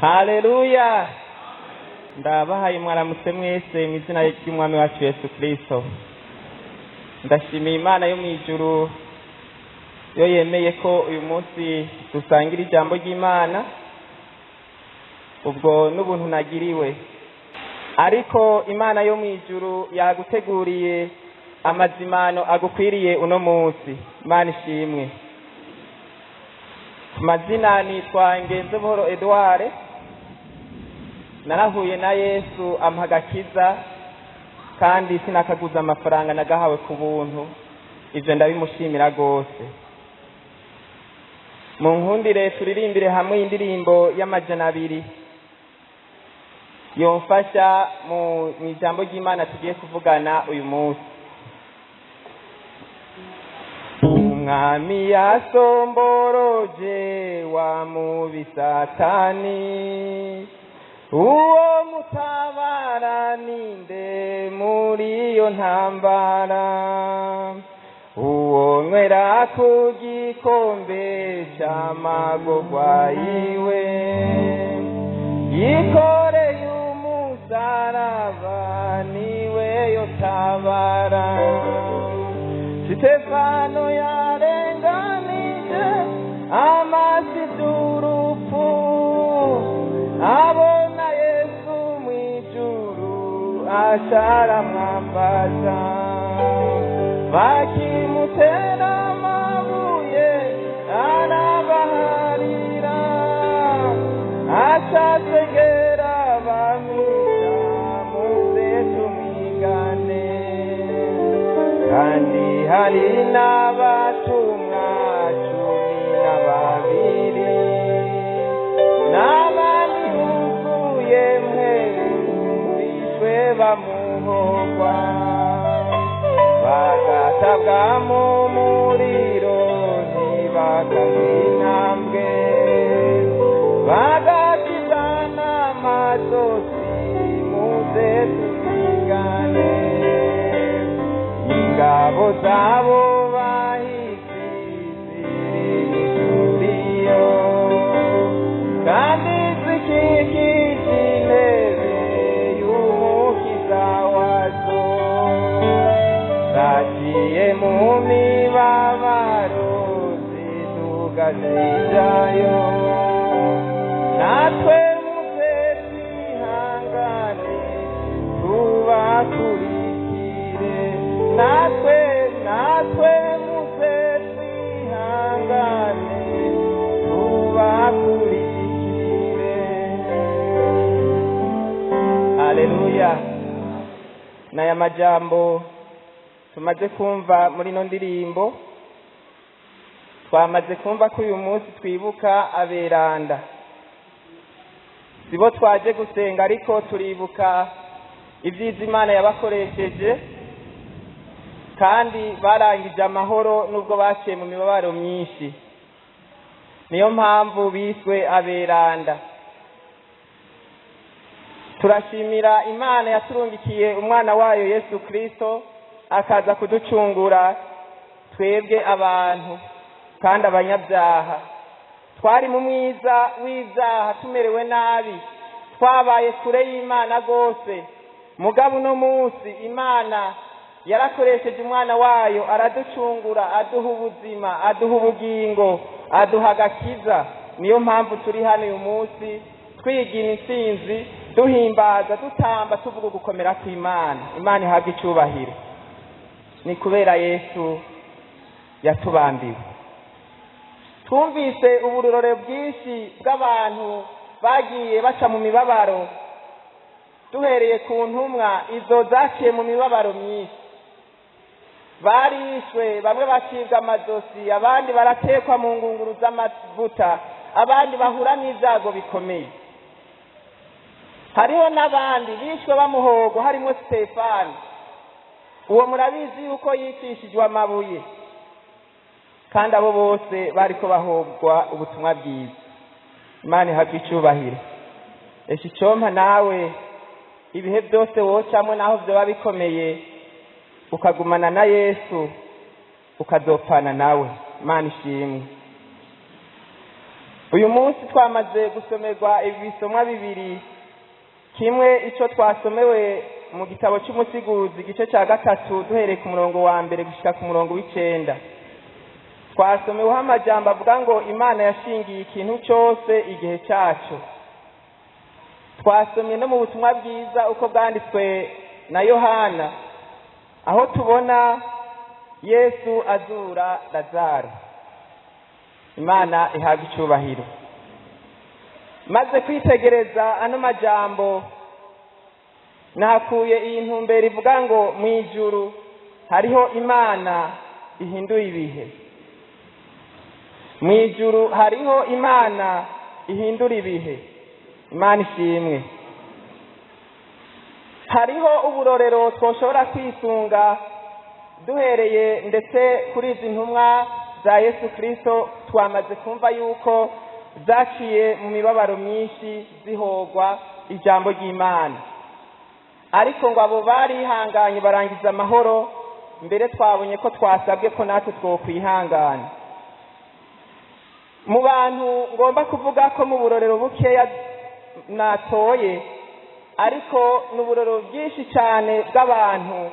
Haleluya! Ndabahaye mwaramutse mwese mu izina ry'umwami wacu Yesu Kristo. Ndashimiye Imana yo mu ijuru yo yemeye ko uyu munsi dusangira ijambo ry'Imana, ubwo n'ubuntu nagiriwe. Ariko Imana yo mu ijuru yaguteguriye amazimano agukwiriye uno munsi. Imana ishimwe. Ku mazina nitwa Ngenzebuhoro Edouard. Narahuye na Yesu ampa agakiza kandi sinakaguza amafaranga nagahawe ku buntu, ivyo ndabimushimira rwose. Mu nkundire turirimbire hamwe indirimbo y'amajana 2 yomfasha mu ijambo ry'Imana tugiye kuvugana uyu munsi. Umwami yasomboroje wa mubi Satani, uwo mutabara ninde muri iyo ntambara? Uwo nywera ku gikombe c'amagorwa yiwe, yikoreye umusaraba niwe yotabara. Sitefano yarenganije amasi y'urupfu, abona Yesu mw'ijuru acaramwambaza. Bakimutera amabuye arabaharira, acasengera bamwica muze tumwigane. Kandi hari n'abatumwa 12 n'abandi buzuye mwe bishwe bamuhogwa, bagatabwa mu muriro ntibakahe intambwe, bagakizwa n'amazosi muze tumwigane. Ingabo zabo bahisi ziri mw'ijuriyo, kandi zikikije intebe y'umukiza wazo. Zaciye mu mibabaro ziduga zijayo, natwe muze twihangane tubakurikire. Natwe muze twihangane tubakurikire. Haleluya! N'aya majambo tumaze kumva muri ino ndirimbo, twamaze kumva ko uyu munsi twibuka aberanda. Sibo twaje gusenga, ariko turibuka ibyiza Imana yabakoresheje, kandi barangije amahoro nubwo baciye mu mibabaro myinshi. Niyo mpamvu biswe aberanda. Turashimira Imana yaturungikiye umwana wayo Yesu Kristo akaza kuducungura twebwe abantu kandi abanyabyaha. Twari mu mwiza w'ibyaha, tumerewe nabi, twabaye kure y'Imana rwose. Mugabo uno munsi Imana yarakoresheje umwana wayo araducungura, aduha ubuzima, aduha ubugingo, aduha agakiza. Niyo mpamvu turi hano uyu munsi twigina intsinzi, duhimbaza, dutamba, tuvuga ugukomera kw'Imana. Imana ihabwe icubahiro. Ni kubera Yesu yatubambiwe. Twumvise uburorero bwinshi bw'abantu bagiye baca mu mibabaro, duhereye ku ntumwa izo zaciye mu mibabaro myinshi. Barishwe, bamwe bacibwa amazosi, abandi baratekwa mu ngunguru z'amavuta, abandi bahura n'ibyago bikomeye. Hariho n'abandi bishwe bamuhogo, harimo Sitefano. Uwo murabizi yuko yicishijwe amabuye, kandi abo bose bariko bahogwa ubutumwa bwiza. Imana ihabwe icubahiro. Esha icompa nawe ibihe byose wocamwo, naho vyoba bikomeye, ukagumana na Yesu ukazopfana nawe. Imana ishimwe. Uyu munsi twamaze gusomerwa ibisomwa bibiri, kimwe icyo twasomewe mu gitabo cy'Umusiguzi, igice cya 3, duhereye ku murongo wa 1 gushika ku murongo w'9. Twasomeweho amajambo avuga ngo Imana yashingiye ikintu cyose igihe cyaco. Twasomye no mu butumwa bwiza uko bwanditswe na Yohana, aho tubona Yesu azura Lazaro. Imana ihabwa icubahiro. Maze kwitegereza ano majambo, nahakuye iyi ntumbero ivuga ngo mu ijuru hariho Imana ihindura ibihe. Mu ijuru hariho Imana ihindura ibihe. Imana ishimwe. Hariho uburorero twoshobora kwisunga duhereye ndetse kuri izi ntumwa za Yesu Kristo. Twamaze kumva yuko zaciye mu mibabaro myinshi zihogwa ijambo ry'Imana, ariko ngo abo barihanganye barangiza amahoro. Mbere twabonye ko twasabwe ko natwe twokwihangana. Mu bantu ngomba kuvuga ko mu burorero bukeya natoye, ariko ni uburorero bwinshi cyane bw'abantu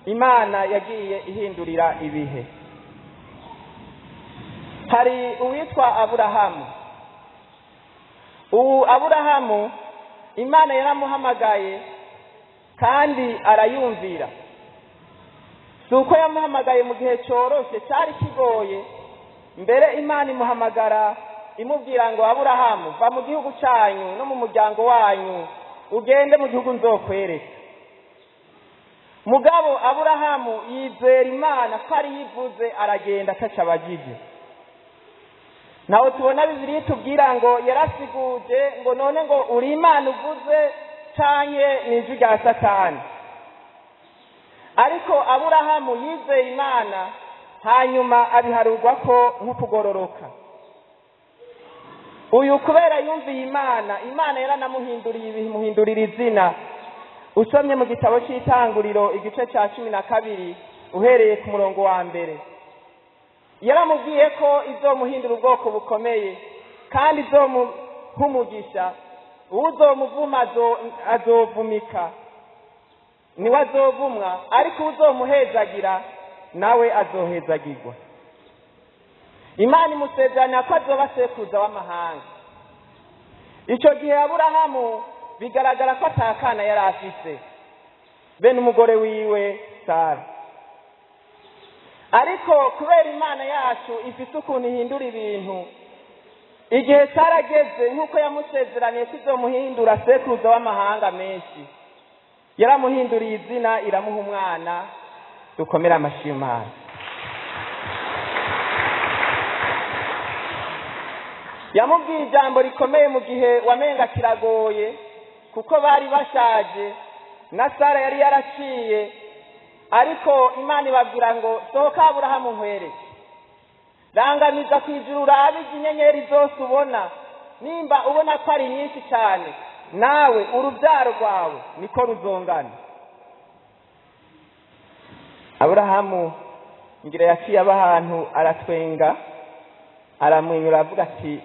Imana yagiye ihindurira ibihe. Hari uwitwa Aburahamu. Ubu Aburahamu Imana yaramuhamagaye kandi arayumvira. Si uko yamuhamagaye mu gihe cyoroshe, cyari kigoye. Mbere Imana imuhamagara imubwira ngo Aburahamu, va mu gihugu cyanyu no mu muryango wanyu, ugende mu gihugu nzokwereka. Mugabo Aburahamu yizera Imana ko ari yivuze, aragenda ataca abagije. Naho tubona Bibiliya itubwira ngo yarasiguje ngo none ngo uri Imana uvuze canke ni ijwi rya Satani. Ariko Aburahamu yizeye Imana, hanyuma abiharurwa ko nk'ukugororoka. Uyu kubera yumviye Imana, Imana yaranamuhinduriye ibihe, imuhindurira izina. Usomye mu gitabo cy'Itanguriro igice cya 12 uhereye ku murongo wa 1, yaramubwiye ko izomuhindura ubwoko bukomeye kandi izomuha umugisha. Uzomuvuma azovumika, niwe azovumwa, ariko uzomuhezagira nawe azohezagirwa. Imana imusezeranya ko azoba sekuruza w'amahanga. Icyo gihe Aburahamu bigaragara ko atakana yari afise, be n'umugore wiwe Sara. Ariko kubera Imana yacu ifite ukuntu ihindura ibintu, igihe cyarageze nk'uko yamusezeraniye ko izomuhindura sekuruza w'amahanga menshi, yaramuhinduriye izina, iramuha umwana. Dukomere amashyi Imana. Yamubwiye ijambo rikomeye mu gihe wamenga kiragoye, kuko bari bashaje na Sara yari yaraciye. Ariko Imana ibabwira ngo sohoka Aburahamu nkwereke, rangamiza ku ijuru urabe inyenyeri zose ubona, nimba ubona ko ari nyinshi cyane, nawe urubyaro rwawe niko ruzongana. Aburahamu ngira yaciye aba ahantu aratwenga, aramwenyura, avuga ati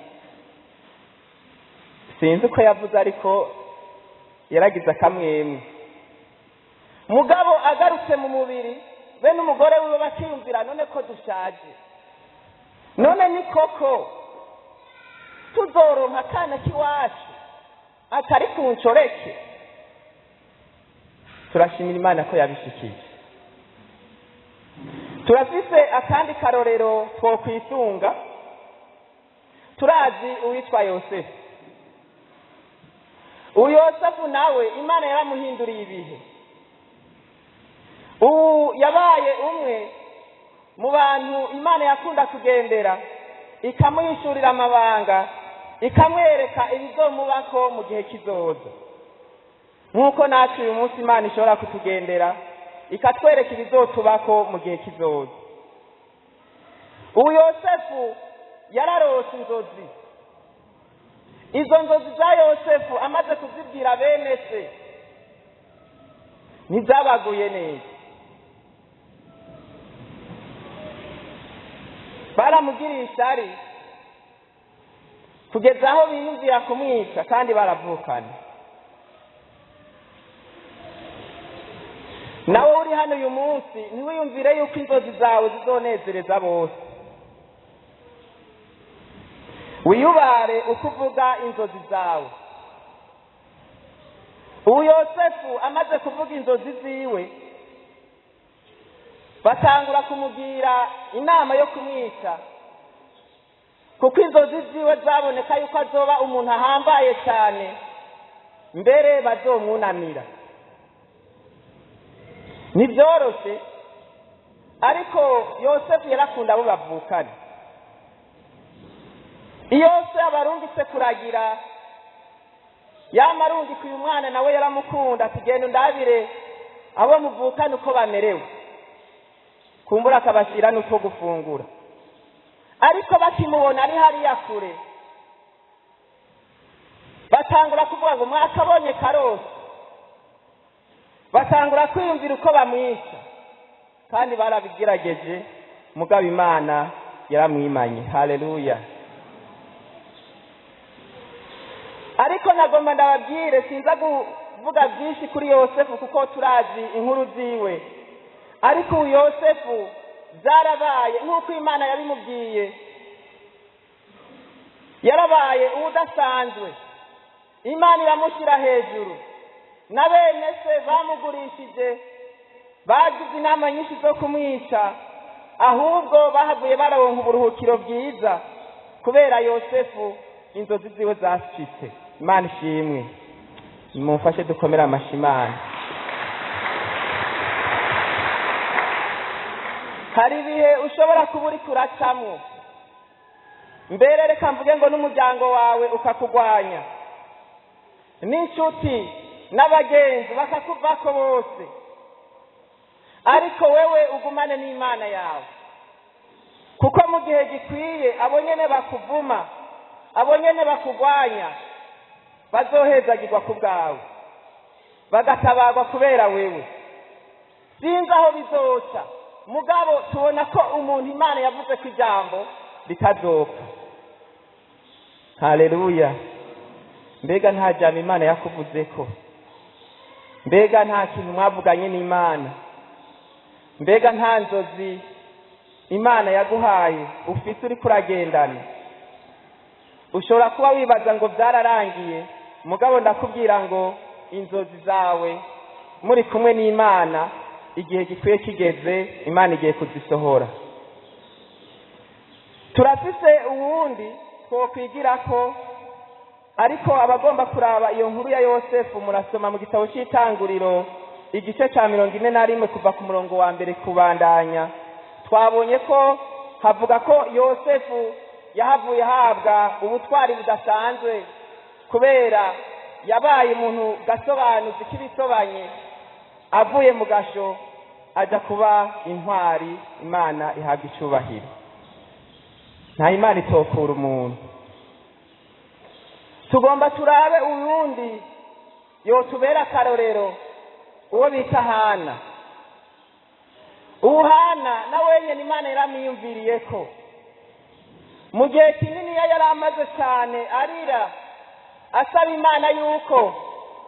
sinzi uko yavuze, ariko yaragize akamwemwe. Mugabo agarutse mu mubiri, be n'umugore wiwe bakiyumvira, none ko dushaje, none ni koko tuzoronka akana k'iwacu atari ku nshoreke? Turashimira Imana ko yabishikije. Turafise akandi karorero twokwisunga. Turazi uwitwa Yosefu. Uyu Yosefu nawe Imana yaramuhinduriye ibihe. Ubu yabaye umwe mu bantu Imana yakunda kugendera, ikamuhishurira amabanga, ikamwereka ibizomubako mu gihe kizoza. Nk'uko natwe uyu munsi Imana ishobora kutugendera ikatwereka ibizotubako mu gihe kizoza. Ubu Yosefu yararose inzozi. Izo nzozi za Yosefu amaze kuzibwira bene se ntizabaguye neza. Baramugiriye ishyari, Kugeza aho biyumvira kumwica kandi baravukana. Nawe uri hano uyu munsi, ntiwiyumvire yuko inzozi zawe zizonezereza bose. Wiyubare uko uvuga inzozi zawe. Ubu Yosefu amaze kuvuga inzozi ziwe, batangura kumugira inama yo kumwica, kuko inzozi ziwe zaboneka yuko azoba umuntu ahambaye cyane, mbere bazomwunamira. Ntibyoroshe, ariko Yosefu yarakunda abo bavukana. Iyo se abarungitse kuragira, yamarungika uyu mwana nawe yaramukunda, ati genda undabire abo muvukana uko bamerewe, kumbura akabashyira n'utwo gufungura. Ariko bakimubona ari hariya kure, batangura kuvuga ngo mwakabonye karose, batangura kwiyumvira uko bamwica, kandi barabigerageje, mugabo Imana yaramwimanye. Haleluya. Ariko nagomba ndababwire, sinza kuvuga byinshi kuri Yosefu kuko turazi inkuru ziwe, ariko uyu Yosefu byarabaye nk'uko Imana yabimubwiye, yarabaye udasanzwe. Imana iramushyira hejuru, na bene se bamugurishije bagize inama nyinshi zo kumwica, ahubwo bahavuye baronka uburuhukiro bwiza kubera Yosefu inzozi ziwe zashitse. Imana ishimwe. Mumfashe dukomere amashyi Imana. Hari ibihe ushobora kuba uri kuracamwo, mbere reka mvuge ngo n'umuryango wawe ukakugwanya, n'inshuti n'abagenzi bakakuvako bose, ariko wewe ugumane n'Imana yawe, kuko mu gihe gikwiye abo nyene bakuvuma, abo nyene bakugwanya, bazohezagirwa ku bwawe, bagatabarwa kubera wewe. Sinzi aho bizoca, mugabo tubona ko umuntu Imana yavuze ko ijambo ritazopfa. Haleluya. Mbega nta jambo Imana yakuvuzeko? Mbega nta kintu mwavuganye n'Imana? Mbega nta nzozi Imana yaguhaye ufise uri kuragendana? Ushobora kuba wibaza ngo byararangiye, mugabo ndakubwira ngo inzozi zawe muri kumwe n'Imana, igihe gikwiye kigeze, Imana igiye kuzisohora. Turafise uwundi twokwigira ko, ariko abagomba kuraba iyo nkuru ya Yosefu murasoma mu gitabo cy'Itanguriro igice cya 41 kuva ku murongo wa mbere kubandanya. Twabonye ko havuga ko Yosefu yahavuye ahabwa ubutwari budasanzwe kubera yabaye umuntu gasobanuzi k'ibisobanye, avuye mu gasho aja kuba intwari. Imana ihabwa icubahiro. Nta Imana itokura umuntu. Tugomba turabe uyundi yotubera akarorero, uwo bita Hana. Ubu Hana na wenyene Imana yaramwiyumviriyeko. Mu gihe kinini yari amaze cyane arira asaba Imana yuko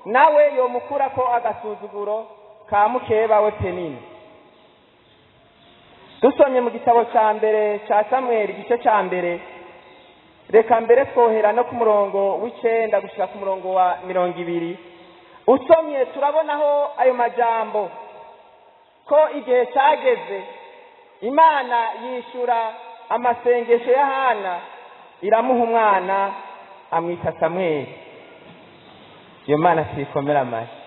nawe yomukurako agasuzuguro ka mukeba we Penina. Dusomye mu gitabo cya mbere cya Samweli igice cya mbere, reka mbere twohera no ku murongo w'9 gushika ku murongo wa 20. Usomye turabonaho ayo majambo ko igihe cyageze Imana yishura amasengesho ya Hana, iramuha umwana amwita Samweli. Iyo Mana tuyikomera amashyi.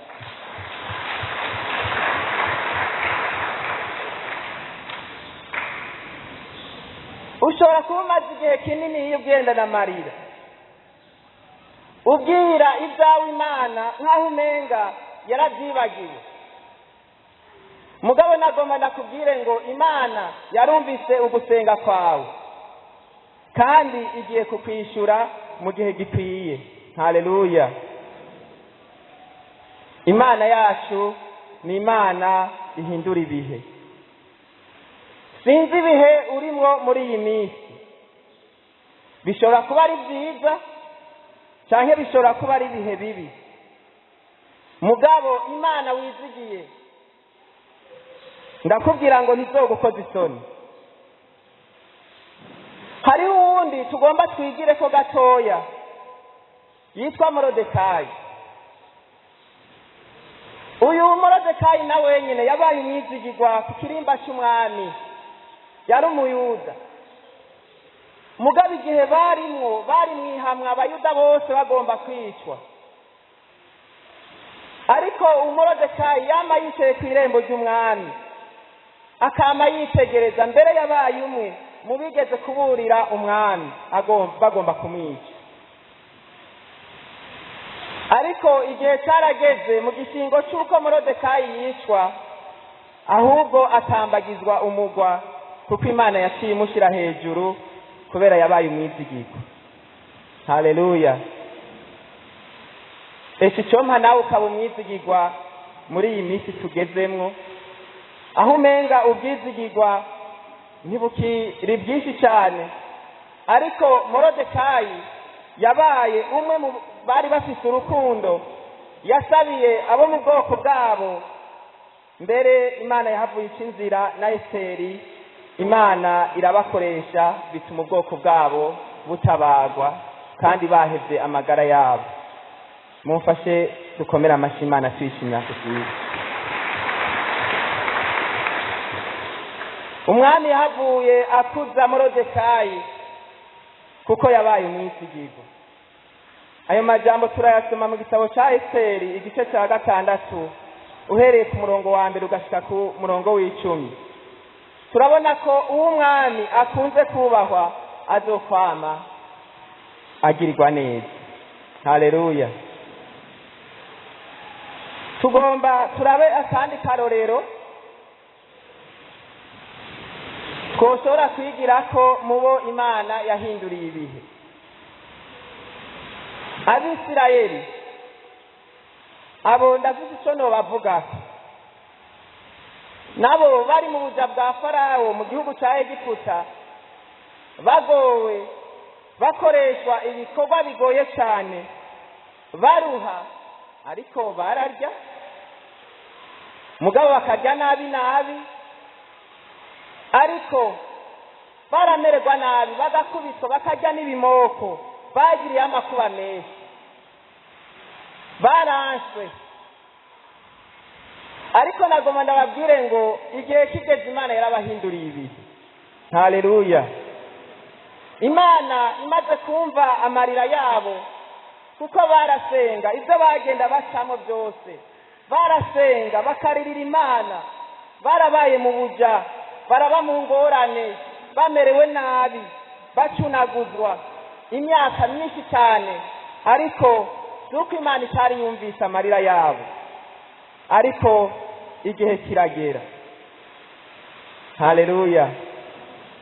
Ushobora kuba umaze igihe kinini iyo ugendana amarira, ubwira ibyawe Imana nk'aho umenga yarabyibagiwe. Mugabo nagomba ndakubwire ngo Imana yarumvise ugusenga kwawe, kandi igiye kukwishura mu gihe gikwiye. Haleluya. Imana yacu ni Imana ihindura ibihe. Sinzi ibihe urimwo muri iyi minsi, Bishobora kuba ari byiza cyangwa bishobora kuba ari ibihe bibi. Mugabo Imana wizigiye, ndakubwira ngo ntizogukoze isoni. Hariho uwundi tugomba twigire ko gatoya yitwa Morodekayi. Uyu Morodekayi na wenyine yabaye umwizigirwa ku kirimba cy'umwami, yari umuyuda. Mugabo igihe barimwo bari mwihamwa, abayuda bose bagomba kwicwa, ariko Umurodekayi yama yicaye ku irembo ry'umwami akama yitegereza. Mbere yabaye umwe mu bigeze kuburira umwami bagomba kumwica. Ariko igihe cyarageze mu gishingo cy'uko Morodekayi yicwa, ahubwo atambagizwa umugwa, kuko Imana yaciye imushyira hejuru kubera yabaye umwizigirwa. Haleluya! Ese icyompa nawe ukaba umwizigirwa muri iyi minsi tugezemwo, aho umenga ubwizigirwa ntibukiri bwinshi cyane. Ariko Morodekayi yabaye umwe mu bari bafite urukundo, yasabiye abo mu bwoko bwabo. Mbere Imana yahavuye ica inzira na Esiteri, Imana irabakoresha bituma ubwoko bwabo butabagwa kandi bahevye amagara yabo. Mumfashe dukomere amashyi Imana twishimira kusiba. Umwami yahavuye akuza Morodekayi kuko yabaye umwizigirwa. Ayo majambo turayasoma mu gitabo cya Esiteri igice cya 6 uhereye ku murongo wa 1 ugashika ku murongo w'10. Turabona ko uwo umwami akunze kubahwa azokwama agirirwa neza. Haleluya! Tugomba turabe akandi karorero twoshobora kwigira ko mubo Imana yahinduriye ibihe. Abisirayeli abo ndavuze icyo nobavuga, nabo bari mu buja bwa Farawo mu gihugu cya Egiputa, bagowe, bakoreshwa ibikorwa bigoye cyane, baruha, ariko bararya, mugabo bakarya nabi nabi, ariko baramererwa nabi, bagakubitwa, bakarya n'ibimoko, bagiriye amakuba menshi, baranswe. Ariko nagomba ndababwire ngo igihe kigeze Imana yarabahinduriye ibihe. Haleluya! Imana imaze kumva amarira yabo, kuko barasenga, ibyo bagenda bacamo byose barasenga, bakaririra Imana. Barabaye mu buja, baraba mu ngorane, bamerewe nabi, bacunaguzwa imyaka myinshi cyane, ariko nuko Imana itari yumvise amarira yabo. Ariko igihe kiragera. Haleluya!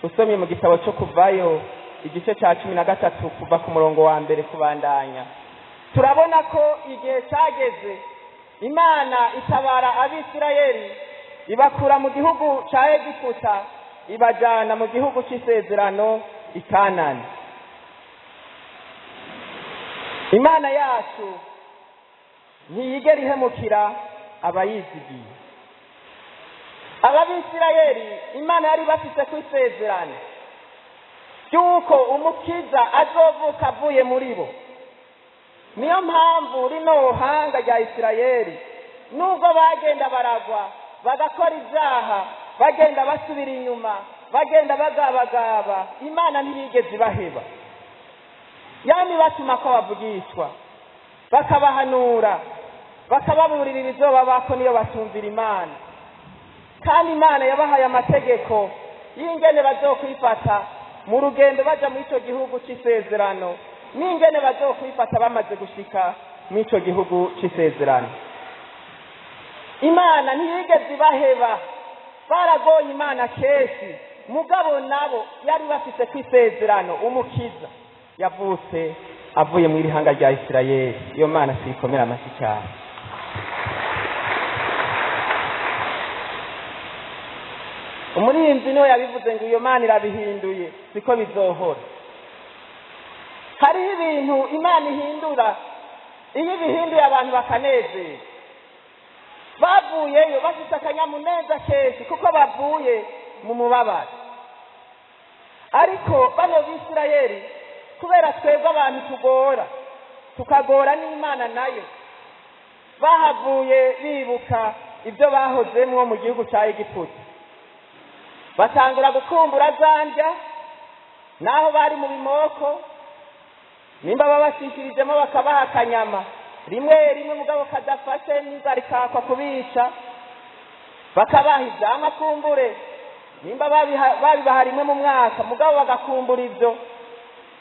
Usomye mu gitabo cyo Kuvayo igice cya 13 kuva ku murongo wa 1 kubandanya, turabona ko igihe cyageze Imana itabara Abisirayeli, ibakura mu gihugu cya Egiputa, ibajyana mu gihugu cy'isezerano i Kanani. Imana yacu ntiyigera ihemukira abayizigiye. Abisirayeli Imana yari bafise ku isezerano ry'uko umukiza azovuka avuye muri bo. Niyo mpamvu rino hanga rya Isirayeli, nubwo bagenda baragwa, bagakora ibyaha, bagenda basubira inyuma, bagenda bagabagaba, Imana ntiyigeze ibaheba. Yani batuma ko bavugishwa, bakabahanura, bakababurira ibizoba bako niyo batumvira Imana. Kandi Imana yabahaye amategeko y'ingene bazokwifata mu rugendo baja muri ico gihugu c'isezerano, n'ingene bazokwifata bamaze gushika muri ico gihugu c'isezerano. Imana ntiyigeze ibaheba, baragoye Imana kenshi, mugabo nabo yari bafise ku isezerano umukiza yavutse avuye mu ihanga rya Isirayeli. Iyo Mana tuyikomera amashyi cyane. Umurinzi niwe yabivuze ngo iyo Mana irabihinduye, siko bizohora. Hariho ibintu Imana ihindura, iyo ibihinduye abantu bakanezerwa. Bavuyeyo bafite akanyamuneza kenshi kuko bavuye mu mubabaro. Ariko bano Bisirayeli, kubera twebwe abantu tugora, tukagora n'Imana nayo, bahavuye bibuka ibyo bahozemwo mu gihugu cya Egiputa, batangura gukumbura za ndya naho bari mu bimoko. Nimba babashishirijemo bakabaha akanyama rimwe rimwe, mugabo kadafashe, n'inzara ikakwa kubica, bakabaha ivyamwa kumbure, nimba babibaha rimwe mu mwaka, mugabo bagakumbura ibyo.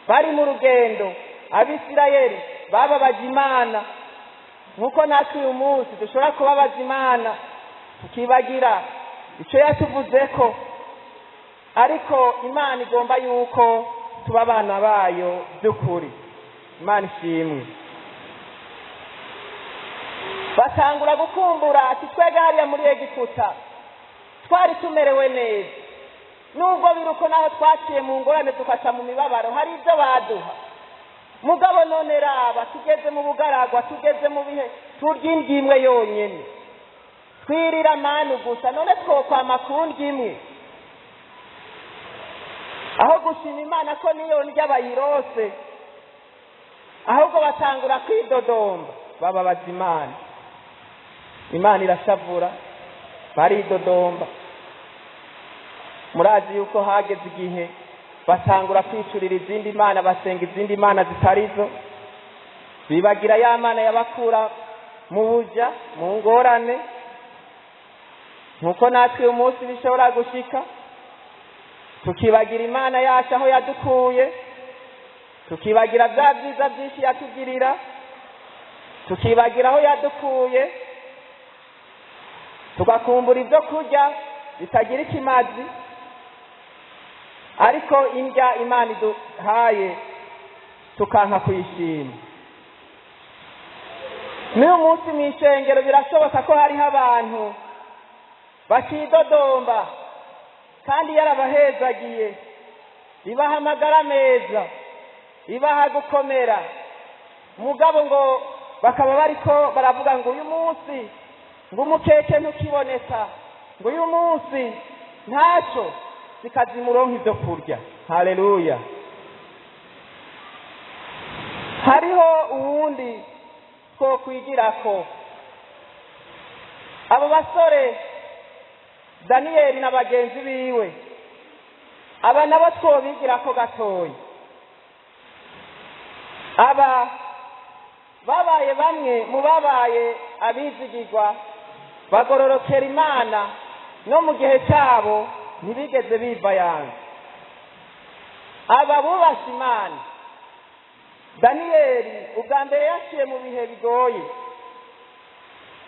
Bari mu rugendo, Abisirayeli bababaje Imana nk'uko natwe uyu munsi dushobora kubabaza Imana, tukibagira icyo yatuvuzeko. Ariko Imana igomba yuko tuba abana bayo by'ukuri. Imana ishimwe. Batangura gukumbura ati: "Twebwe hariya muri Egiputa twari tumerewe neza, nubwo biri uko, naho twaciye mu ngorane, tukaca mu mibabaro, hari ibyo baduha. Mugabo none raba, tugeze mu bugaragwa, tugeze mu bihe turya indyo imwe yonyine, twirira manu gusa. None twokwama ku ndyo imwe?" Aho gushima Imana ko niyo ndya bayirose, ahubwo batangura kwidodomba, bababaza Imana. Imana irashavura, baridodomba. Murazi yuko hageze igihe batangura kwicurira izindi mana, basenga izindi mana zitarizo, bibagira ya Mana yabakura mu buja, mu ngorane. Nkuko natwe uyu munsi bishobora gushika tukibagira Imana yacu aho yadukuye, tukibagira bya byiza byinshi yatugirira, tukibagira aho yadukuye, tugakumbura ibyo kurya bitagira ikimazi. Ariko indya Imana iduhaye tukanka kuyishima. N'uyu munsi mu ishengero birashoboka ko hariho abantu bakidodomba kandi yarabahezagiye, ibaha amagara meza, ibaha gukomera, mugabo ngo bakaba bariko baravuga ngo uyu munsi ngo umukeke ntukiboneka, ngo uyu munsi ntacyo zikazimuronka ibyo kurya. Haleluya! Hariho uwundi twokwigirako, abo basore Daniyeli na bagenzi biwe. Aba nabo twobigirako gatoya. Aba babaye bamwe mu babaye abizigirwa, bagororokera Imana no mu gihe cyabo, ntibigeze biva yanze. Aba bubashe Imana. Daniyeli ubwa mbere yaciye mu bihe bigoye.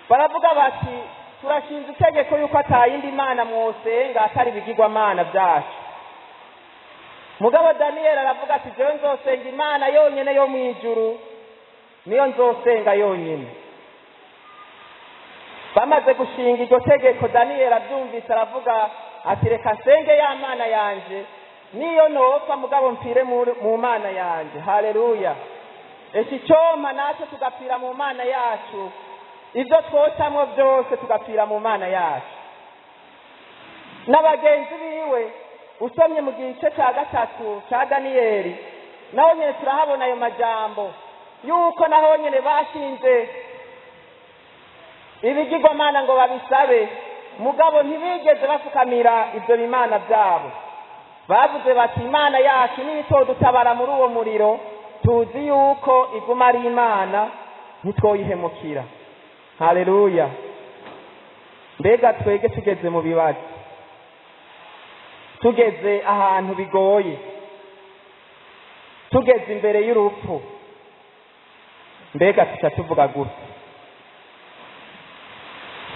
Baravuga bati: "Turashinze itegeko yuko atayindi mana mwosenga atari ibigirwamana byacu." Mugabo Daniyeli aravuga ati: "Jewe nzosenga Imana yonyine yo mu ijuru, niyo nzosenga yonyine." Bamaze gushinga iryo tegeko, Daniyeli abyumvise aravuga ati: "Reka nsenge ya Mana yanje, niyo nopfa mugabo mpfire mu Mana yanje." Haleluya! Ese icyompa natwe tugapfira mu Mana yacu, ibyo twocamwo byose tugapfira mu Mana yacu. Na bagenzi biwe, usomye mu gice cya 3 cya Daniyeli, naho nyine turahabona ayo majambo yuko naho nyine bashinze ibigirwamana ngo babisabe, mugabo ntibigeze bafukamira ibyo bimana byabo. Bavuze bati: "Imana yacu nitodutabara muri uwo muriro, tuzi yuko iguma ari Imana, ntitwoyihemukira." Haleluya! Mbega twege tugeze mu bibazo, tugeze ahantu bigoye, tugeze imbere y'urupfu, mbega tuca tuvuga gutya?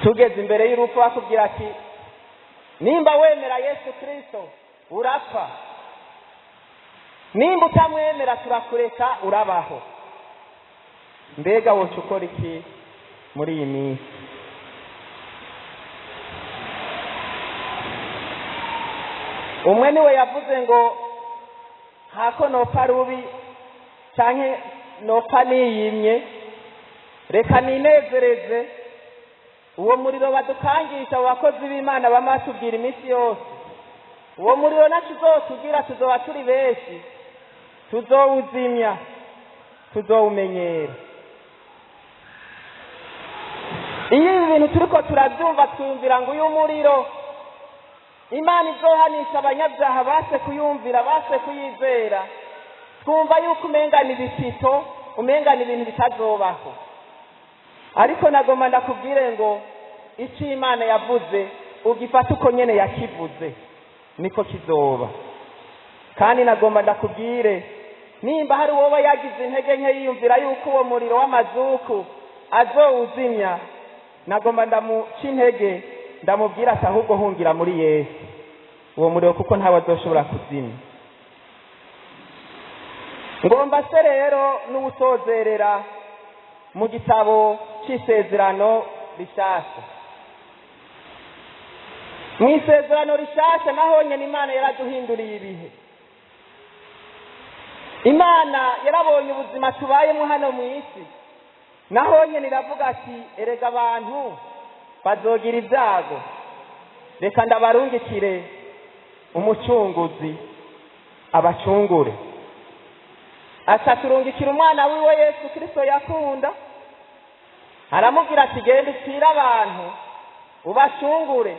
Tugeze imbere y'urupfu bakubwira ati: "Nimba wemera Yesu Kirisito urapfa, nimba utamwemera turakureka urabaho", mbega woca ukora iki muri iyi minsi? Umwe niwe yavuze ngo: "Hako nopfa rubi, Canke nopfa niyimye, reka ninezereze. Uwo muriro badukangisha abo bakozi b'Imana bama batubwira iminsi yose, uwo muriro naco uzotugira, tuzoba turi benshi, tuzowuzimya, tuzowumenyera. Iyo ibi bintu turiko turabyumva, twumvira ngo uyu muriro Imana izohanisha abanyabyaha base kuyumvira, base kuyizera, twumva yuko umengana ibitito, umengana ibintu bitazobaho. Ariko nagomba ndakubwire ngo icyo Imana yavuze ugifata uko nyene yakivuze, niko kizoba. Kandi nagomba ndakubwire, nimba hari uwoba yagize intege nke yiyumvira yuko uwo muriro w'amazuku azowuzimya, nagomba ndamuca intege, ndamubwira ati ahubwo hungira muri Yesu uwo muriro, kuko ntawe azoshobora kuzimya. Ngomba se rero n'uwusozerera mu gitabo c'Isezerano Rishasha. Mu Isezerano Rishasha naho nyene Imana yaraduhinduriye ibihe. Imana yarabonye ubuzima tubayemo hano mu isi, naho nyene iravuga ati erega abantu bazogira ibyago, reka ndabarungikire umucunguzi abacungure. Aca turungikira umwana wiwe Yesu Kristo yakunda, aramubwira ati genda upfire abantu ubacungure,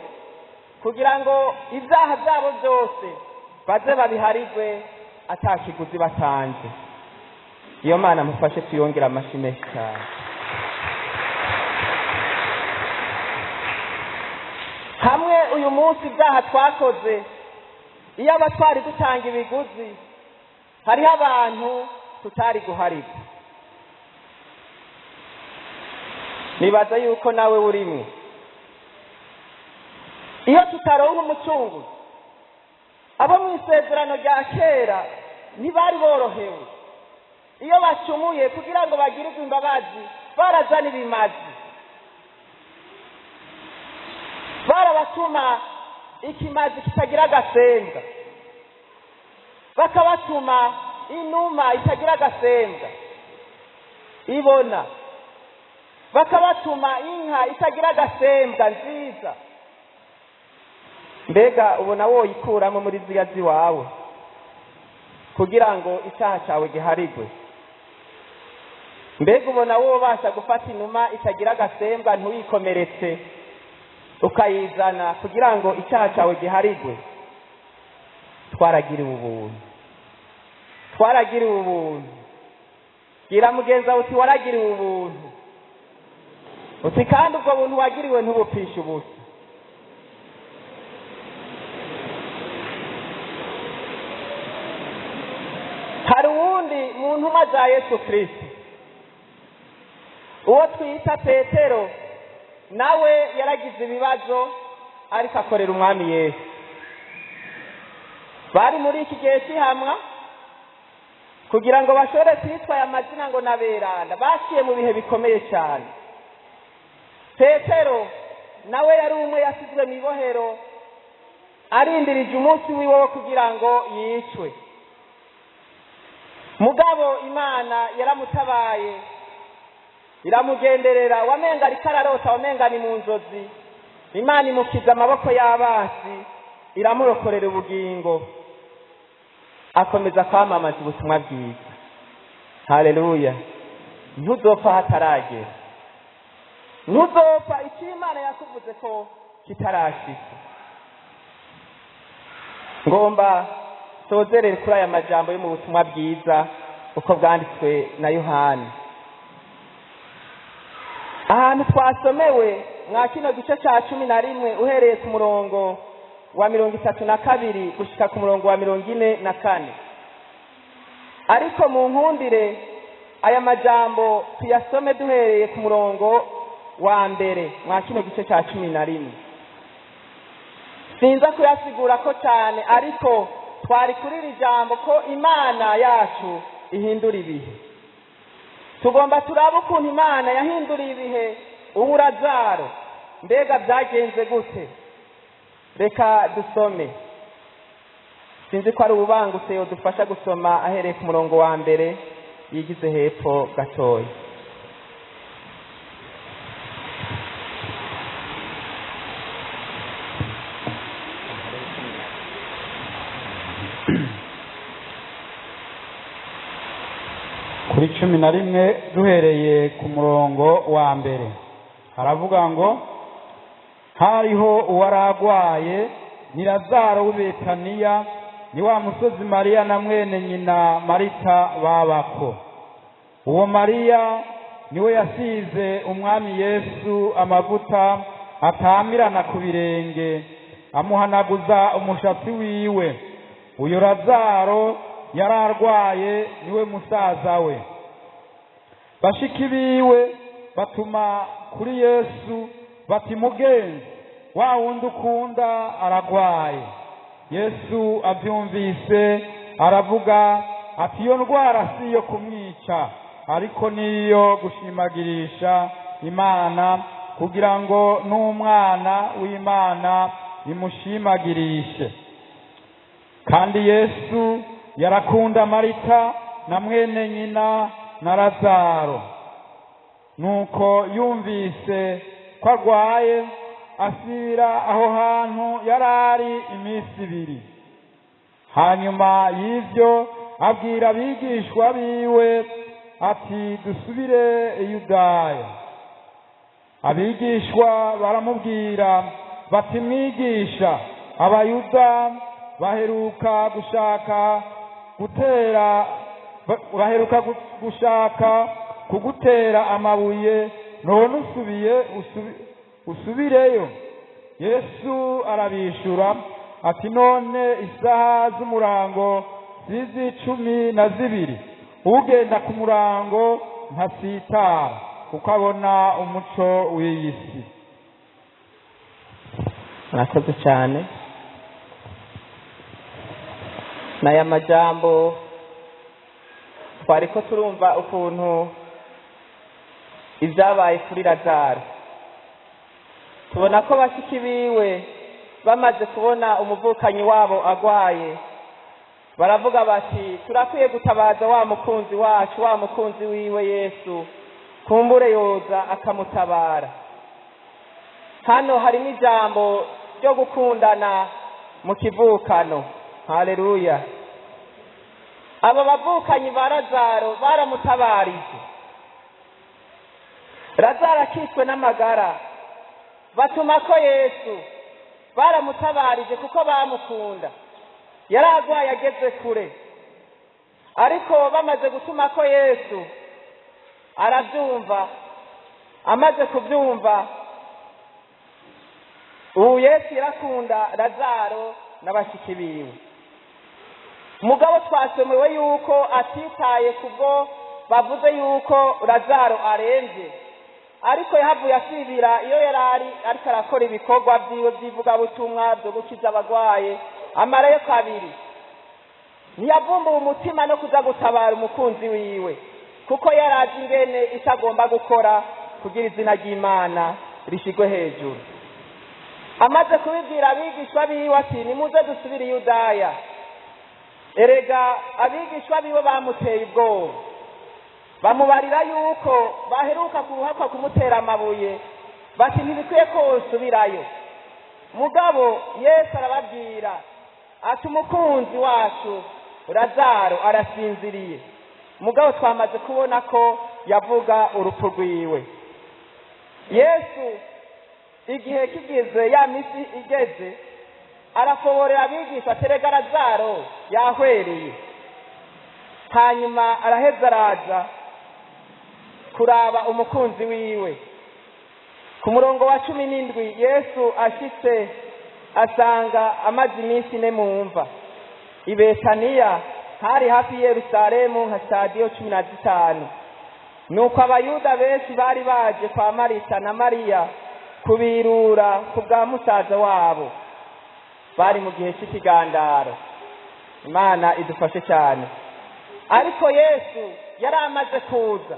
kugira ngo ibyaha byabo byose baze babiharigwe ata kiguzi batanze. Iyo Mana mufashe tuyongera amashi menshi cyane. Hamwe uyu munsi ibyaha twakoze, iyo aba twari dutanga ibiguzi, hariho abantu tutari guharigwa. Nibaza yuko nawe urimwe. Iyo tutaronka umucunguzi, abo mu Isezerano rya Kera ntibari borohewe. Iyo bacumuye, kugira ngo bagirirwe imbabazi, barazana ibimazi, barabatuma ikimazi kitagira agasembwa, bakabatuma inuma itagira agasembwa ibona, bakabatuma inka itagira agasembwa nziza. Mbega ubona woyikuramo muri ziriya ziwawe kugira ngo icyaha cyawe giharigwe? Mbega ubona wobasha gufata inuma itagira agasembwa ntuyikomeretse, ukayizana kugira ngo icyaha cyawe giharigwe? Twaragiriwe ubuntu, twaragiriwe ubuntu. Gira mugenzi wawe uti waragiriwe ubuntu, uti kandi ubwo buntu wagiriwe ntubupfishe ubusa. Hari uwundi mu ntumwa za Yesu Kristo, uwo twita Petero, nawe yaragize ibibazo ariko akorera umwami Yesu. Bari muri iki gihe cy'ihamwa, kugira ngo bashobore kwitwa aya mazina ngo n'aberanda, baciye mu bihe bikomeye cyane. Petero nawe yari umwe yasizwe mu ibohero, arindirije umunsi wiwe wo kugira ngo yicwe. Mugabo Imana yaramutabaye, iramugenderera. Wamenga ariko ararota, wamenga ni mu nzozi. Imana imukiza amaboko y'abasi, iramurokorera ubugingo, akomeza kwamamaza ubutumwa bwiza. Haleluya! Ntuzopfa hataragera, ntuzopfa icyo Imana yakuvuze ko kitarashika. Ngomba sozerere kuri aya majambo yo mu butumwa bwiza uko bwanditswe na Yohani. Ahantu twasomewe mwa kino gice cya 11, uhereye ku murongo wa 32 gushika ku murongo wa 44. Ariko mu nkundire aya majambo tuyasome duhereye ku murongo wa 1 mwa kino gice cya 11. Sinza kuyasigura ko cyane, ariko twari kuri iri jambo ko Imana yacu ihindura ibihe. Tugomba turabe ukuntu Imana yahinduriye ibihe ubu Lazaro. Mbega byagenze gute? Reka dusome. Sinzi ko ari ububangutse yodufasha gusoma ahereye ku murongo wa 1 yigize hepfo gatoya. Kuri 11 duhereye ku murongo wa mbere, haravuga ngo: hariho uwaragwaye, ni Lazaro w'i Betaniya, ni wa musozi Mariya na mwene nyina Marita babako. Uwo Mariya niwe yasize Umwami Yesu amavuta atamirana ku birenge, amuhanaguza umushatsi wiwe. Uyo Lazaro yari arwaye, niwe musaza we. Bashiki biwe batuma kuri Yesu bati: mugenzi, wa wundi ukunda aragwaye. Yesu abyumvise aravuga ati: iyo ndwara si iyo kumwica, ariko niyo gushimagirisha Imana, kugira ngo n'umwana w'Imana imushimagirishe. Kandi Yesu yarakunda Marita na mwene nyina na Lazaro. Nuko yumvise ko agwaye, asira aho hantu yari ari iminsi 2. Hanyuma y'ivyo abwira abigishwa biwe ati: dusubire i Yudaya. Abigishwa baramubwira bati: mwigisha, Abayuda baheruka gushaka gutera baheruka gushaka kugutera amabuye, none usubiye usubireyo? Yesu arabishura ati: none isaha z'umurango zizi 12, ugenda ku murango ntasitara, kuko abona umuco w'iyi si. Murakoze cyane. N'aya majambo twariko turumva ukuntu ibyabaye kuri Lazaro. Tubona ko bashiki biwe bamaze kubona umuvukanyi wabo agwaye, baravuga bati: turakwiye gutabaza wa mukunzi wacu, wa mukunzi wiwe Yesu, kumbure yoza akamutabara. Hano harimo ijambo ryo gukundana mu kivukano. Haleluya. Abo bavukanyi ba Lazaro baramutabarije. Lazaro akishwe n'amagara, batuma ko Yesu, baramutabarije kuko bamukunda. Yari agwaye ageze kure, ariko bamaze gutuma ko Yesu arabyumva. Amaze kubyumva, ubu Yesu yarakunda Lazaro n'abashiki biwe. Mugabo twasomewe yuko atitaye kubwo bavuze yuko Lazaro arembye, ariko yahavuye asibira iyo yari ari ariko arakora ibikorwa byiwe by'ivugabutumwa byo gukiza abagwaye, amarayo 2. Ntiyavumbuye umutima no kuza gutabara umukunzi wiwe, kuko yari azi ingene icyo agomba gukora kugira izina ry'Imana rishigwe hejuru. Amaze kubibwira abigishwa biwe ati: nimuze dusubire i Yudaya. Erega abigishwa biwe bamuteye ubwoba, bamubarira yuko baheruka kuhakwa kumutera amabuye, bati: ntibikwiye ko wosubirayo. Mugabo Yesu arababwira ati: umukunzi wacu Lazaro arasinziriye. Mugabo twamaze kubona ko yavuga urupfu rwiwe. Yesu igihe kigeze, ya misi igeze, arafoborera abigishwa aterega Lazaro yahwereye. Hanyuma araheza araza kuraba umukunzi wiwe. Ku murongo wa 17 Yesu ashitse asanga amaze iminsi 4 mu mva. I Betaniya hari hafi Yerusalemu nka stadiyo 15. Nuko Abayuda benshi bari baje kwa Marita na Mariya kubirura ku bwa musaza wabo, bari mu gihe cy'ikigandaro. Imana idufashe cyane. Ariko Yesu yari amaze kuza.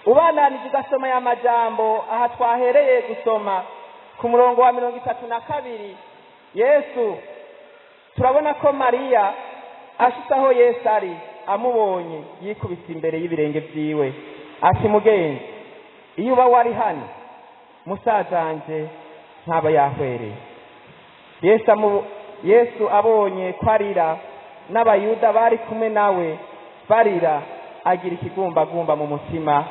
Ubandanije ugasoma ya majambo aha twahereye gusoma ku murongo wa 32, Yesu turabona ko Mariya ashitse aho Yesu ari, Amubonye yikubise imbere y'ibirenge byiwe ati: "Mugenzi, iyo uba wari hano, musazanje ntaba yahwereye." Yesu abonye ko arira, n'Abayuda bari kumwe nawe barira, agira ikigumbagumba mu mutima,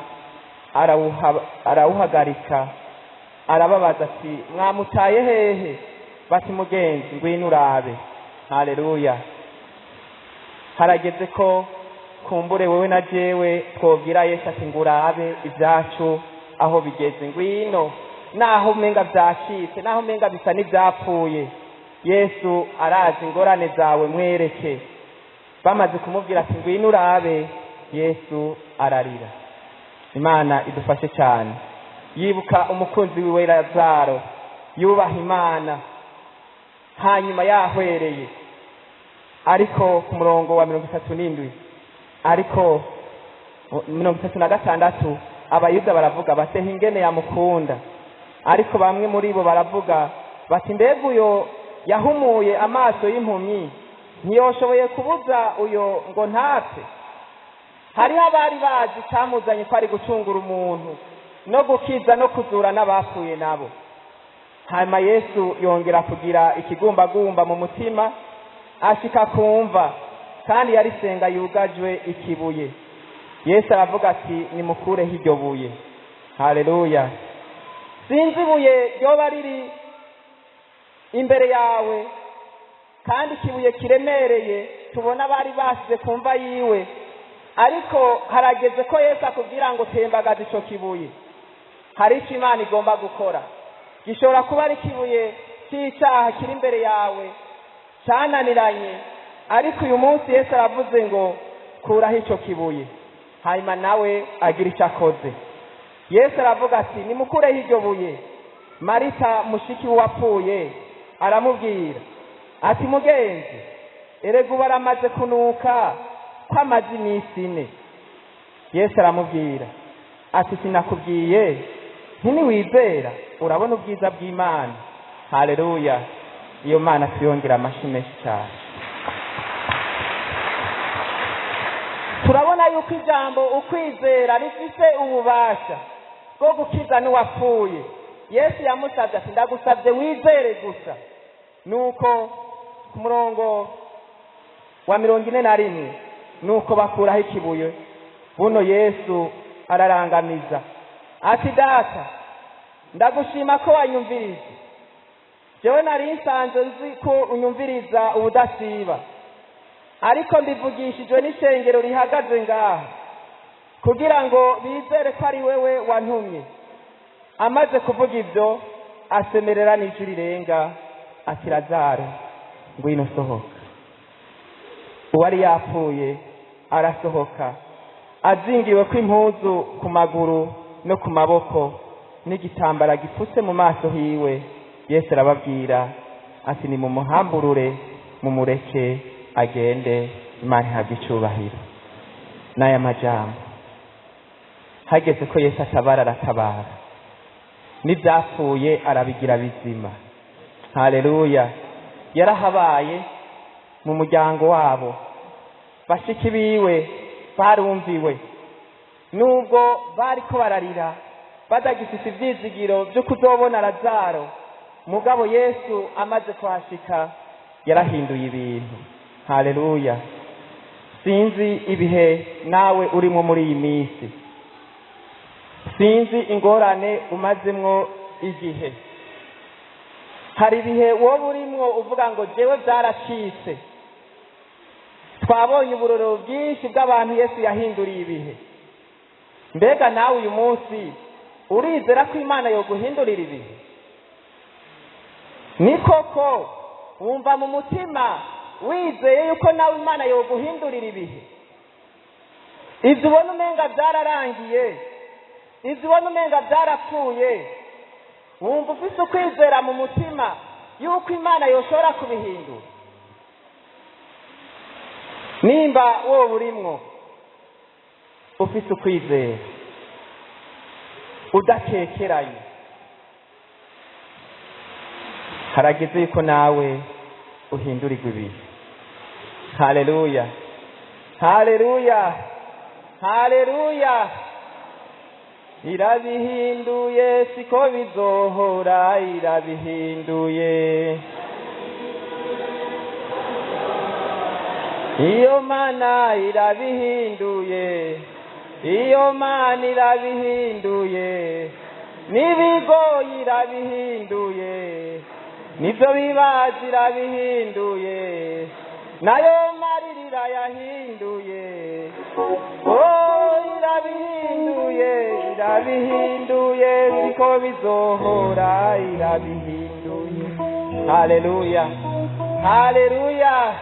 arawuhagarika, arababaza ati: "Mwamutaye hehe?" Bati: "Mugenzi, ngwino urabe." Haleluya! Harageze ko kumbure wewe na jewe twobwira Yesu ati: "Ngurabe ibyacu aho bigeze, ngwino." Naho umenga byacitse, naho umenga bisa n'ibyapfuye, Yesu arazi ingorane zawe, mwereke. Bamaze kumubwira ati: "Ngwino urabe," Yesu ararira. Imana idufashe cyane. Yibuka umukunzi wiwe Lazaro yubaha Imana, hanyuma yahwereye. Ariko ku murongo wa 37, ariko 36, Abayuda baravuga bati: "Ingene yamukunda!" Ariko bamwe muri bo baravuga bati: "Mbega uyo yahumuye amaso y'impumyi ntiyoshoboye kubuza uyo ngo ntapfe?" Hariho abari bazi icyamuzanye ko ari gucungura umuntu no gukiza no kuzura n'abapfuye nabo. Hanyuma Yesu yongera kugira ikigumbagumba mu mutima, ashika kumva, kandi yarisenga yugajwe ikibuye. Yesu aravuga ati: "Nimukureho iryo buye." Haleluya! Sinzi ibuye ryoba riri imbere yawe, kandi ikibuye kiremereye tubona bari basize ku mva yiwe, ariko harageze ko Yesu akubwira ngo: "Tembagaza ico kibuye." Hari icyo Imana igomba gukora. Gishobora kuba ari ikibuye cy'icyaha kiri imbere yawe cyananiranye, ariko uyu munsi Yesu aravuze ngo: "Kuraho icyo kibuye," hanyuma nawe agira icyo akoze. Yesu aravuga ati: "Nimukureho iryo buye." Marita, mushiki w'uwapfuye, aramubwira ati: "Mugenzi, erega ubu aramaze kunuka, ko amaze iminsi 4." Yesu aramubwira ati: "Sinakubwiye ntiniwizera urabona ubwiza bw'Imana?" Haleluya! Iyo Mana tuyongera amashyi menshi cyane. Turabona yuko ijambo ukwizera rifise ububasha bwo gukiza n'uwapfuye. Yesu yamusabye ati: "Ndagusabye wizere gusa." Nuko ku murongo wa 41, nuko bakuraho ikibuye. Buno Yesu ararangamiza ati: "Data, ndagushima ko wanyumviriza. Jewe nari nsanzwe nzi ko unyumviriza ubudasiba, ariko mbivugishijwe n'ishengero rihagaze ngaha, kugira ngo bizere ko ari wewe wantumye." Amaze kuvuga ibyo, asemerera n'ijwi rirenga ati: "Lazaro, ngwino sohoka." Uwari yapfuye arasohoka, azingiwe ko impuzu ku maguru no ku maboko n'igitambara gipfutse mu maso hiwe. Yesu arababwira ati: "Nimumuhamburure, mumureke agende." Imana ihabwa icubahiro n'aya majambo. Hageze ko Yesu atabara, aratabara, n'ibyapfuye arabigira bizima. Haleluya! Yarahabaye mu muryango wabo. Bashiki biwe barumviwe, nubwo bariko bararira badagifite ivyizigiro byo kuzobona Lazaro. Mugabo Yesu amaze kuhashika yarahinduye ibintu. Haleluya! Sinzi ibihe nawe urimo muri iyi minsi, sinzi ingorane umazemwo igihe. Hari ibihe wowe urimwo uvuga ngo: "Jewe byaracitse." Twabonye uburorero bwinshi bw'abantu Yesu yahinduriye ibihe. Mbega nawe uyu munsi urizera ko Imana yoguhindurira ibihe? Ni koko wumva mu mutima wizeye yuko nawe Imana yoguhindurira ibihe? Ibyo ubona umenga byararangiye, ibyo ubona umenga byarapfuye, wumva ufite ukwizera mu mutima yuko Imana yoshobora kubihindura? Nimba wowe urimwo ufite ukwizera udakekeranye, harageze yuko nawe uhindurirwa ibihe. Haleluya! Haleluya, haleluya. Irabihinduye, siko bizohora, irabihinduye. Iyo mana irabihinduye, iyo mana irabihinduye, n'ibigoyi irabihinduye, nibyo bibaza irabihinduye, nayo marira irayahinduye. Oh, irabihinduye, irabihinduye, siko bizohora, irabihinduye. Haleluya, haleluya.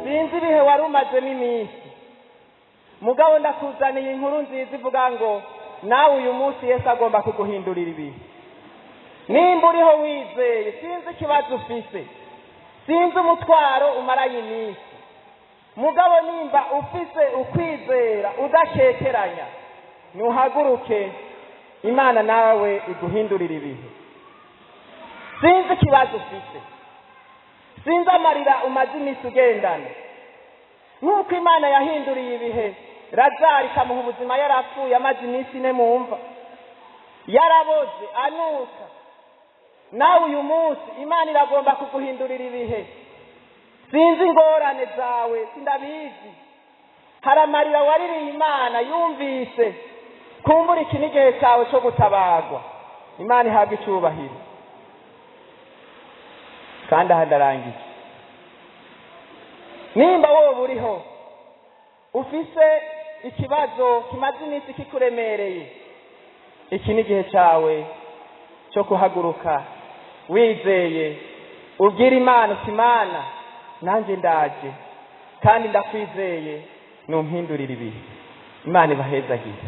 Sinzi ibihe wari umazemo iminsi, mugabo ndakuzaniye inkuru nziza ivuga ngo nawe uyu munsi Yesu agomba kuguhindurira ibihe. Nimba uriho wizeye, sinzi ikibazo ufise, sinzi umutwaro umaranye iminsi, mugabo nimba ufise ukwizera udakekeranya, ntuhaguruke, Imana nawe iguhindurira ibihe. Sinzi ikibazo ufise, sinzi amarira umaze iminsi ugendana. Nk'uko Imana yahinduriye ibihe Lazaro ikamuha ubuzima yarapfuye amaze iminsi 4 mu mva, yaraboze anuka, nawe uyu munsi Imana iragomba kuguhindurira ibihe. Sinzi ingorane zawe, sindabizi. Hari amarira waririye Imana yumvise, kumbura iki n'igihe cyawe cyo gutabarwa. Imana ihabwe icyubahiro. Kandi aha ndarangije. Nimba wowe uriho ufise ikibazo kimaze iminsi kikuremereye, iki ni igihe cyawe cyo kuhaguruka wizeye, ubwira Imana uti Imana nanjye ndaje kandi ndakwizeye, numpindurire ibihe. Imana ibahezagire.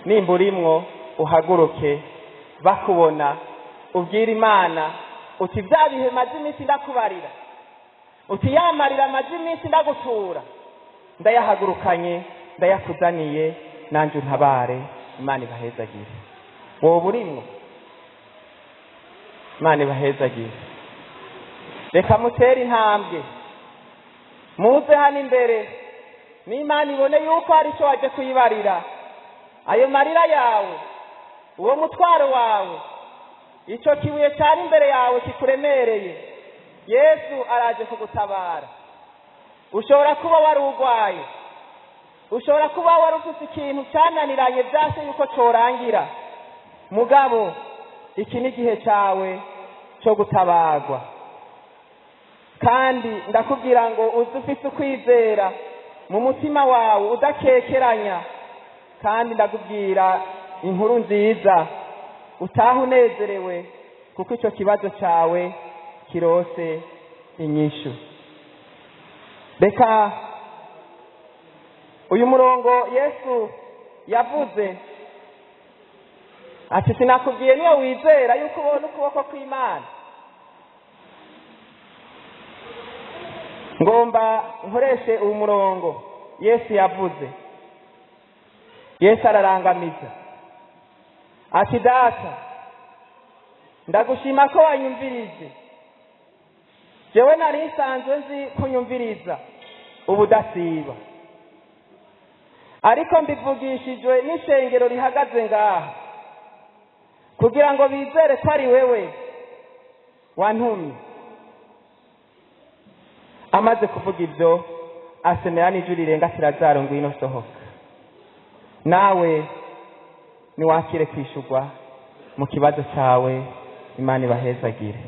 Nimba urimwo uhaguruke bakubona, ubwira Imana uti bya bihe maze iminsi ndakubarira, uti yamarira maze iminsi ndagutura, ndayahagurukanye, ndayakuzaniye, nanjye untabare. Imana ibahezagire. Wowe urimwo, Imana ibahezagire. Reka mutere intambwe, muze hano imbere, n'Imana ibone yuko hari icyo waje kuyibarira. Ayo marira yawe, uwo mutwaro wawe, icyo kibuye cyari imbere yawe kikuremereye, Yesu araje kugutabara. Ushobora kuba wari urwaye, ushobora kuba wari ufite ikintu cyananiranye byase yuko cyorangira, mugabo iki ni igihe cyawe cyo gutabarwa. Kandi ndakubwira ngo uze ufite ukwizera mu mutima wawe udakekeranya, kandi ndakubwira inkuru nziza, utaha unezerewe kuko icyo kibazo cyawe kirose inyishu. Reka uyu murongo Yesu yavuze ati sinakubwiye niyo wizera yuko ubona ukuboko kw'Imana. Ngomba nkoreshe uyu murongo Yesu yavuze. Yesu ararangamiza ati Data, ndagushima ko wanyumvirije, jewe nari nsanzwe nzi kunyumviriza ubudasiba, ariko mbivugishijwe n'ishengero rihagaze ngaha kugira ngo bizere ko ari wewe wantumye. Amaze kuvuga ibyo, asemera n'ijwi rirenga ati Lazaro ngwino sohoka. Nawe niwakire kwishurwa mu kibazo cyawe. Imana ibahezagire.